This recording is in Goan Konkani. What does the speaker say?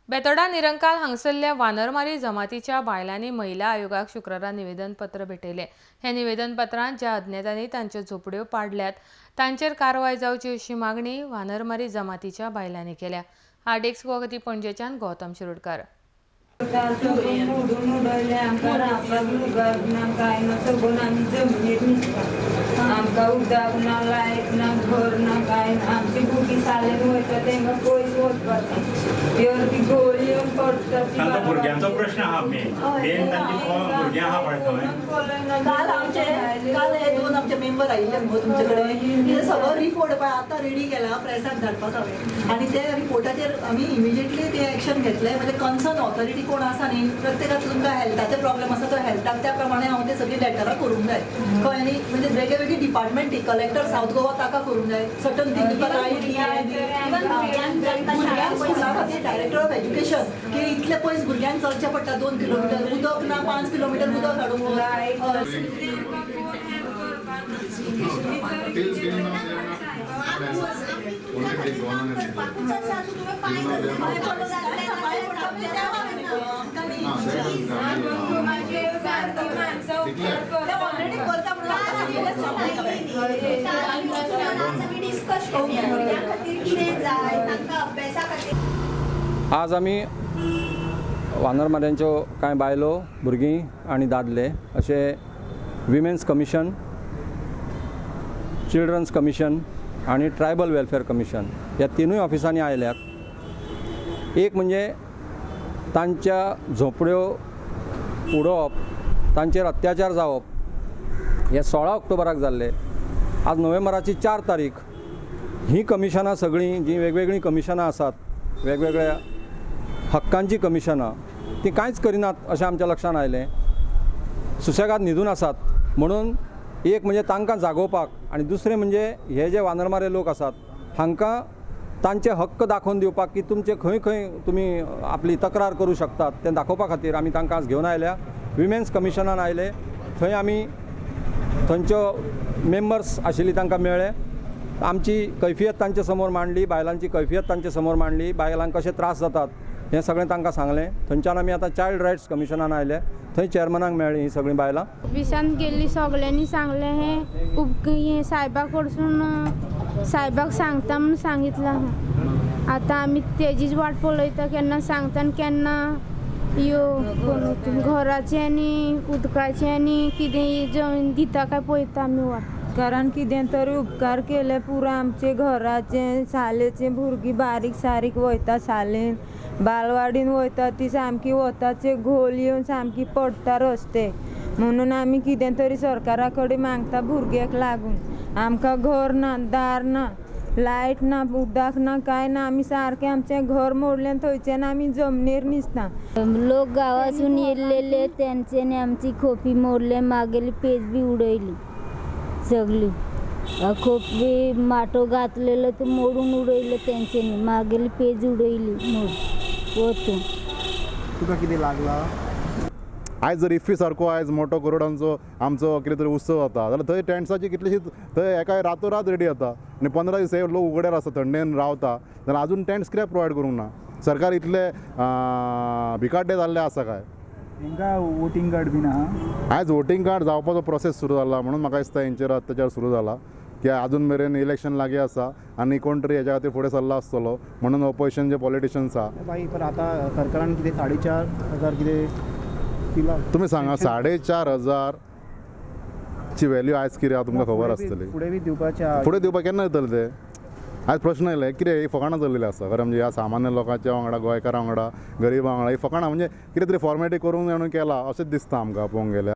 बेतोडा निरंकाल हांगसरल्या वानरमारी जमातीच्या बायलांनी महिला आयोगाक शुक्रारा निवेदनपत्र भेटयलें. हे निवेदनपत्रांत ज्या अज्ञातांनी तांच्यो झोपड्यो पाडल्यात तांचेर कारवाय जावची अशी मागणी वानरमारी जमातीच्या बायलांनी केल्या. आरडीएक्स गोवा खातीर पणजेच्यान गौतम शिरोडकर. आमकां उदक ना, लायट ना, घर ना, कांय ना. आमची भुरगीं शाळेन वयता तेंकां पयस वचपाचें, ती अर्दी गोळी येवन पडटा. तांचो भुरग्यांचो प्रश्न आहा मेन मेन तांची भुरग्यां आहा पळय थंय. काल आमचे काल हे दोन आमचे मेंबर आयिल्ले मुगो तुमचे कडेन, ते सगळो रिपोर्ट पळय आतां रेडी केला प्रेसाक धाडपाक हांवें, आनी त्या रिपोर्टाचेर आमी इमिजिएटली ते एक्शन घेतले. म्हणजे कन्सर्न ऑथॉरिटी कोण आसा न्ही, प्रत्येकाक तुमकां हेल्थाचे प्रॉब्लेम आसा तो हेल्थाक त्या प्रमाणे हांव ते सगळीं लेटरां करूंक जाय, कळ्ळें न्ही. म्हणजे वेगळे वेगळे डिपार्टमेंट, कलेक्टर सावथ गोवा ताका करूंक जाय सर्टन थिंग, तुका लायट भुरग्यांक स्कुला खातीर डायरेक्टर ऑफ एज्युकेशन की इतले पयस भुरग्यांक चलचें पडटा 2 किलोमिटर, उदक ना 5 किलोमिटर उदक हाडूंक. आज आमी वानरमाऱ्यांच्यो कांय बायलो, भुरगीं आनी दादले अशे विमेन्स कमिशन, चिल्ड्रन्स कमिशन आनी ट्रायबल वेलफेअर कमिशन ह्या तिनूय ऑफिसांनी आयल्यात. एक म्हणजे तांच्या झोपड्यो उडोवप, तांचेर अत्याचार जावप हे 16 ऑक्टोबराक जाल्ले. आज नोव्हेंबराची 4 तारीख. ही कमिशनां सगळीं जीं वेगवेगळीं कमिशनां आसात, वेगवेगळ्या हक्कांचीं कमिशनां, तीं कांयच करिनात अशें आमच्या लक्षांत आयलें. सुशेगाद न्हिदून आसात. म्हणून एक म्हणजे तांकां जागोवपाक आनी दुसरें म्हणजे हे जे वानरमारे लोक आसात हांकां तांचे हक्क दाखोवन दिवपाक की तुमचे खंय खंय तुमी आपली तक्रार करूं शकतात तें दाखोवपा खातीर आमी तांकां आज घेवन आयल्या. विमेन्स कमिशनान आयले, थंय आमी थंयच्यो मेंबर्स आशिल्ली तांकां मेळ्ळे, आमची कैफियत तांचे समोर मांडली, बायलांची कैफियत तांचे समोर मांडली, बायलांक कशे त्रास जातात हें सगळें तांकां सांगलें. थंयच्यान आमी आतां चायल्ड रायट्स कमिशनान आयले, थंय चेअरमॅनाक मेळ्ळीं हीं सगळीं बायलां. ऑफिसान गेल्ली सगळ्यांनी सांगलें हें साहेबा कडसून साहेबाक सांगता म्हणून सांगितलां. आतां आमी तेजीच वाट पळयता, केन्ना सांगता आनी केन्ना यो घराचें आनी उदकाचें आनी कितें जमीन दिता काय पळयता आमी वाट. कारण कितें तरी उपकार केले पुरो आमचे घराचे, शाळेचे. भुरगीं बारीक सारीक वयता शाळेन, बालवाडीन वयता, ती सामकी वताचे घोल येवन सामकी पडटा रस्ते. म्हणून आमी कितें तरी सरकारा कडेन मागता भुरग्यांक लागून. आमकां घर ना, दार ना, लायट ना, उदक ना, कांय ना. आमी सारकें आमचें घर मोडलें, थंयच्यान आमी जमनीर न्हिसता. लोक गांवासून येयल्ले तेंच्यांनी आमची खोपी मोडले, मागेली पेज बी उडयली सगळी, खोपी माटो घातलेलो तो मोडून उडयलो तेंच्यांनी, मागेली पेज उडयली मोड वतून. तुका कितें लागला? आयज जर इफ्फी सारको आयज मोठो करोडांचो आमचो कितें तरी उत्सव जाता जाल्यार थंय टेंट्साची कितलीशी थंय एका रातोरात रेडी जाता आनी 15 दीस हे लोक उगड्यार आसता, थंडेन रावता, जाल्यार आजून टेंट्स कित्याक प्रोवायड करूंक ना? सरकार इतले भिकाड्डे जाल्ले आसा काय? तांकां वोटींग कार्ड बीन आहा? आयज वोटींग कार्ड जावपाचो प्रोसेस सुरू जाला म्हणून म्हाका दिसता हेंचेर अत्याचार सुरू जाला की आजून मेरेन इलेक्शन लागीं आसा आनी कोण तरी हेज्या खातीर फुडें सरला आसतलो म्हणून ऑपोजिशन जे पॉलिटिशन्स आहा. बाई पण आतां सरकारान कितें 4,500 कितें दिला? तुमी सांगा 4,500 ची व्हॅल्यू आयज कितें आहा तुमकां खबर आसतली. फुडें बी दिवपाचें, फुडें दिवपाक केन्ना दितले ते? आयज प्रश्न येयले कितें ही फकाणां चल्लेली आसा. खरें म्हणजे ह्या सामान्य लोकांच्या वांगडा, गोंयकारां वांगडा, गरिबां वांगडा ही फकाणां म्हणजे कितें तरी फॉर्मेलिटी करूंक जाय म्हणून केला अशेंच दिसता आमकां पळोवंक गेल्यार.